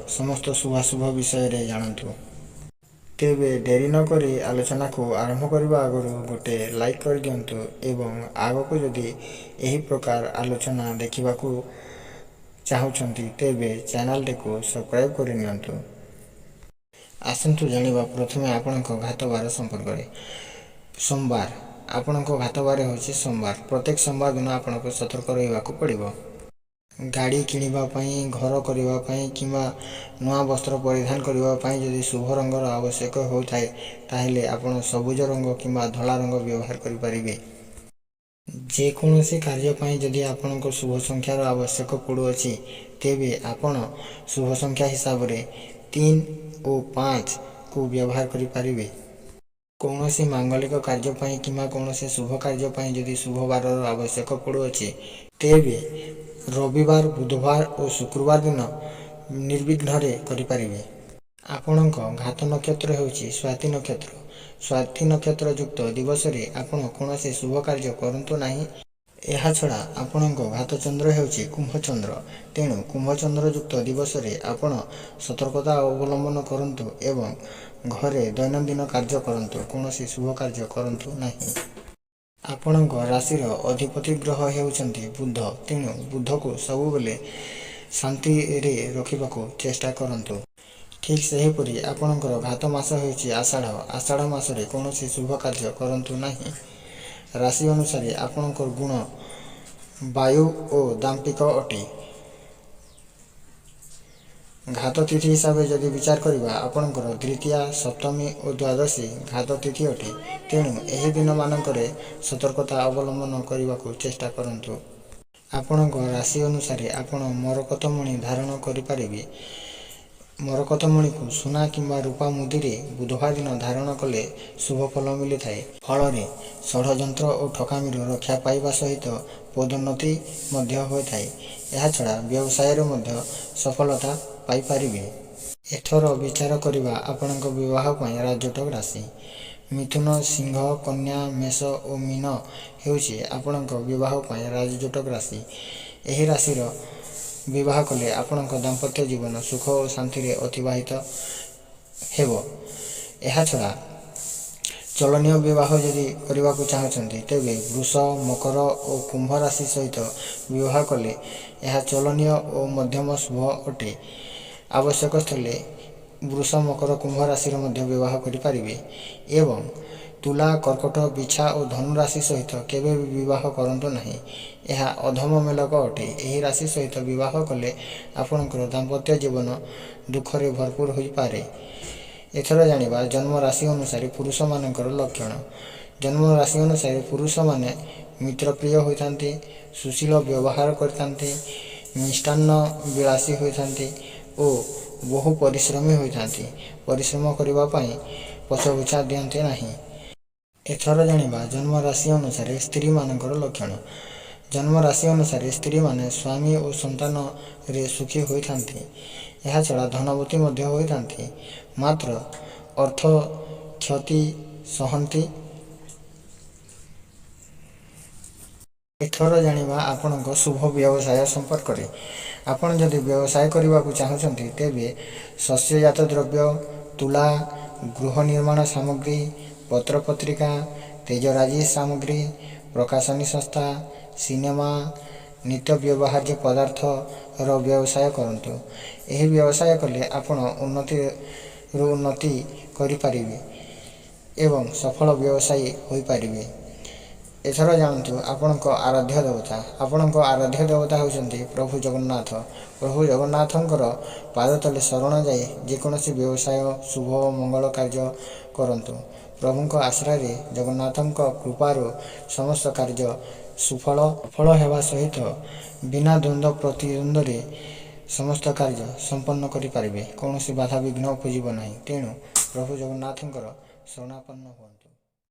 ସମସ୍ତ ଶୁଭାଶୁଭ ବିଷୟରେ ଜାଣନ୍ତୁ। ତେବେ ଡେରି ନକରି ଆଲୋଚନାକୁ ଆରମ୍ଭ କରିବା ଆଗରୁ ଗୋଟେ ଲାଇକ୍ କରିଦିଅନ୍ତୁ ଏବଂ ଆଗକୁ ଯଦି ଏହି ପ୍ରକାର ଆଲୋଚନା ଦେଖିବାକୁ ଚାହୁଁଛନ୍ତି, ତେବେ ଚ୍ୟାନେଲଟିକୁ ସବସ୍କ୍ରାଇବ୍ କରିନିଅନ୍ତୁ। ଆସନ୍ତୁ ଜାଣିବା ପ୍ରଥମେ ଆପଣଙ୍କ ଘାତବାର ସମ୍ପର୍କରେ। ସୋମବାର, ଆପଣଙ୍କ ଘାତବାର ହେଉଛି ସୋମବାର। ପ୍ରତ୍ୟେକ ସୋମବାର ଦିନ ଆପଣଙ୍କୁ ସତର୍କ ରହିବାକୁ ପଡ଼ିବ। ଗାଡ଼ି କିଣିବା ପାଇଁ, ଘର କରିବା ପାଇଁ କିମ୍ବା ନୂଆ ବସ୍ତ୍ର ପରିଧାନ କରିବା ପାଇଁ ଯଦି ଶୁଭ ରଙ୍ଗର ଆବଶ୍ୟକ ହେଉଥାଏ, ତାହେଲେ ଆପଣ ସବୁଜ ରଙ୍ଗ କିମ୍ବା ଧଳା ରଙ୍ଗ ବ୍ୟବହାର କରିପାରିବେ। ଯେକୌଣସି କାର୍ଯ୍ୟ ପାଇଁ ଯଦି ଆପଣଙ୍କୁ ଶୁଭ ସଂଖ୍ୟାର ଆବଶ୍ୟକ ପଡ଼ୁଅଛି, ତେବେ ଆପଣ ଶୁଭ ସଂଖ୍ୟା ହିସାବରେ 3 ଓ 5କୁ ବ୍ୟବହାର କରିପାରିବେ। କୌଣସି ମାଙ୍ଗଳିକ କାର୍ଯ୍ୟ ପାଇଁ କିମ୍ବା କୌଣସି ଶୁଭ କାର୍ଯ୍ୟ ପାଇଁ ଯଦି ଶୁଭ ବାରର ଆବଶ୍ୟକ ପଡ଼ୁଅଛି, ତେବେ ରବିବାର, ବୁଧବାର ଓ ଶୁକ୍ରବାର ଦିନ ନିର୍ବିଘ୍ନରେ କରିପାରିବେ। ଆପଣଙ୍କ ଘାତ ନକ୍ଷତ୍ର ହେଉଛି ସ୍ୱାତୀ ନକ୍ଷତ୍ର। ସ୍ୱାତୀ ନକ୍ଷତ୍ର ଯୁକ୍ତ ଦିବସରେ ଆପଣ କୌଣସି ଶୁଭ କାର୍ଯ୍ୟ କରନ୍ତୁ ନାହିଁ। ଏହାଛଡ଼ା ଆପଣଙ୍କ ଘାତଚନ୍ଦ୍ର ହେଉଛି କୁମ୍ଭଚନ୍ଦ୍ର। ତେଣୁ କୁମ୍ଭଚନ୍ଦ୍ର ଯୁକ୍ତ ଦିବସରେ ଆପଣ ସତର୍କତା ଅବଲମ୍ବନ କରନ୍ତୁ ଏବଂ ଘରେ ଦୈନନ୍ଦିନ କାର୍ଯ୍ୟ କରନ୍ତୁ, କୌଣସି ଶୁଭ କାର୍ଯ୍ୟ କରନ୍ତୁ ନାହିଁ। ଆପଣଙ୍କ ରାଶିର ଅଧିପତି ଗ୍ରହ ହେଉଛନ୍ତି ବୁଧ। ତେଣୁ ବୁଧକୁ ସବୁବେଳେ ଶାନ୍ତିରେ ରଖିବାକୁ ଚେଷ୍ଟା କରନ୍ତୁ। ଠିକ୍ ସେହିପରି ଆପଣଙ୍କର ଘାତ ମାସ ହେଉଛି ଆଷାଢ଼। ଆଷାଢ଼ ମାସରେ କୌଣସି ଶୁଭ କାର୍ଯ୍ୟ କରନ୍ତୁ ନାହିଁ। ରାଶି ଅନୁସାରେ ଆପଣଙ୍କର ଗୁଣ ବାୟୁ ଓ ଦାମ୍ପିକ ଅଟେ। ଘାତ ତିଥି ହିସାବରେ ଯଦି ବିଚାର କରିବା, ଆପଣଙ୍କର ଦ୍ୱିତୀୟା, ସପ୍ତମୀ ଓ ଦ୍ୱାଦଶୀ ଘାତ ତିଥି ଅଟେ। ତେଣୁ ଏହି ଦିନମାନଙ୍କରେ ସତର୍କତା ଅବଲମ୍ବନ କରିବାକୁ ଚେଷ୍ଟା କରନ୍ତୁ। ଆପଣଙ୍କ ରାଶି ଅନୁସାରେ ଆପଣ ମରକତମଣି ଧାରଣ କରିପାରିବେ। ମରକତମଣିକୁ ସୁନା କିମ୍ବା ରୂପା ମୁଦିରେ ବୁଧବାର ଦିନ ଧାରଣ କଲେ ଶୁଭ ଫଳ ମିଳିଥାଏ। ଫଳରେ ଷଡ଼ଯନ୍ତ୍ର ଓ ଠକାମିରୁ ରକ୍ଷା ପାଇବା ସହିତ ପଦୋନ୍ନତି ମଧ୍ୟ ହୋଇଥାଏ। ଏହାଛଡ଼ା ବ୍ୟବସାୟରେ ମଧ୍ୟ ସଫଳତା ପାଇପାରିବେ। ଏଥର ବିଚାର କରିବା ଆପଣଙ୍କ ବିବାହ ପାଇଁ ରାଜଯୋଟକ ରାଶି। ମିଥୁନ, ସିଂହ, କନ୍ୟା, ମେଷ ଓ ମୀନ ହେଉଛି ଆପଣଙ୍କ ବିବାହ ପାଇଁ ରାଜଯୋଟକ ରାଶି। ଏହି ରାଶିର ବିବାହ କଲେ ଆପଣଙ୍କ ଦାମ୍ପତ୍ୟ ଜୀବନ ସୁଖ ଓ ଶାନ୍ତିରେ ଅତିବାହିତ ହେବ। ଏହାଛଡ଼ା ଚଳନୀୟ ବିବାହ ଯଦି କରିବାକୁ ଚାହୁଁଛନ୍ତି, ତେବେ ବୃଷ, ମକର ଓ କୁମ୍ଭ ରାଶି ସହିତ ବିବାହ କଲେ ଏହା ଚଳନୀୟ ଓ ମଧ୍ୟମ ଶୁଭ ଅଟେ। ଆବଶ୍ୟକ ସ୍ଥଳେ ବୃଷ, ମକର, କୁମ୍ଭ ରାଶିର ମଧ୍ୟ ବିବାହ କରିପାରିବେ ଏବଂ ତୁଳା, କର୍କଟ, ବିଛା ଓ ଧନୁ ରାଶି ସହିତ କେବେ ବି ବିବାହ କରନ୍ତୁ ନାହିଁ। ଏହା ଅଧମ ମେଳକ ଅଟେ। ଏହି ରାଶି ସହିତ ବିବାହ କଲେ ଆପଣଙ୍କର ଦାମ୍ପତ୍ୟ ଜୀବନ ଦୁଃଖରେ ଭରପୁର ହୋଇପାରେ। ଏଥର ଜାଣିବା ଜନ୍ମ ରାଶି ଅନୁସାରେ ପୁରୁଷମାନଙ୍କର ଲକ୍ଷଣ। ଜନ୍ମ ରାଶି ଅନୁସାରେ ପୁରୁଷମାନେ ମିତ୍ରପ୍ରିୟ ହୋଇଥାନ୍ତି, ସୁଶୀଳ ବ୍ୟବହାର କରିଥାନ୍ତି, ମିଷ୍ଟାନ୍ନ ବିଳାସୀ ହୋଇଥାନ୍ତି ଓ ବହୁ ପରିଶ୍ରମୀ ହୋଇଥାନ୍ତି। ପରିଶ୍ରମ କରିବା ପାଇଁ ପଛଘୁଞ୍ଚା ଦିଅନ୍ତି ନାହିଁ। ଏଥର ଜାଣିବା ଜନ୍ମ ରାଶି ଅନୁସାରେ ସ୍ତ୍ରୀମାନଙ୍କର ଲକ୍ଷଣ। ଜନ୍ମ ରାଶି ଅନୁସାରେ ସ୍ତ୍ରୀମାନେ ସ୍ୱାମୀ ଓ ସନ୍ତାନରେ ସୁଖୀ ହୋଇଥାନ୍ତି। ଏହାଛଡ଼ା ଧନବତୀ ମଧ୍ୟ ହୋଇଥାନ୍ତି, ମାତ୍ର ଅର୍ଥ କ୍ଷତି ସହନ୍ତି। ଏଥର ଜାଣିବା ଆପଣଙ୍କ ଶୁଭ ବ୍ୟବସାୟ ସମ୍ପର୍କରେ। ଆପଣ ଯଦି ବ୍ୟବସାୟ କରିବାକୁ ଚାହୁଁଛନ୍ତି, ତେବେ ଶସ୍ୟଜାତ ଦ୍ରବ୍ୟ, ତୁଳା, ଗୃହ ନିର୍ମାଣ ସାମଗ୍ରୀ, ପତ୍ରପତ୍ରିକା, ତେଜରାଜି ସାମଗ୍ରୀ, ପ୍ରକାଶନୀ ସଂସ୍ଥା, ସିନେମା, ନିତ୍ୟ ବ୍ୟବହାର୍ଯ୍ୟ ପଦାର୍ଥର ବ୍ୟବସାୟ କରନ୍ତୁ। ଏହି ବ୍ୟବସାୟ କଲେ ଆପଣ ଉନ୍ନତିରୁ ଉନ୍ନତି କରିପାରିବେ ଏବଂ ସଫଳ ବ୍ୟବସାୟୀ ହୋଇପାରିବେ। ଏଥର ଜାଣନ୍ତୁ ଆପଣଙ୍କ ଆରାଧ୍ୟ ଦେବତା। ଆପଣଙ୍କ ଆରାଧ୍ୟ ଦେବତା ହେଉଛନ୍ତି ପ୍ରଭୁ ଜଗନ୍ନାଥ। ପ୍ରଭୁ ଜଗନ୍ନାଥଙ୍କର ପାଦ ତଳେ ଶରଣ ଯାଇ ଯେକୌଣସି ବ୍ୟବସାୟ, ଶୁଭ ମଙ୍ଗଳ କାର୍ଯ୍ୟ କରନ୍ତୁ। ପ୍ରଭୁଙ୍କ ଆଶ୍ରୟରେ ଜଗନ୍ନାଥଙ୍କ କୃପାରୁ ସମସ୍ତ କାର୍ଯ୍ୟ ସୁଫଳ ସଫଳ ହେବା ସହିତ ବିନା ଦ୍ୱନ୍ଦ୍ୱ ପ୍ରତିଦ୍ୱନ୍ଦ୍ୱରେ ସମସ୍ତ କାର୍ଯ୍ୟ ସମ୍ପନ୍ନ କରିପାରିବେ। କୌଣସି ବାଧାବିଘ୍ନ ଉପୁଜିବ ନାହିଁ। ତେଣୁ ପ୍ରଭୁ ଜଗନ୍ନାଥଙ୍କର ଶରଣାପନ୍ନ ହୁଅନ୍ତୁ।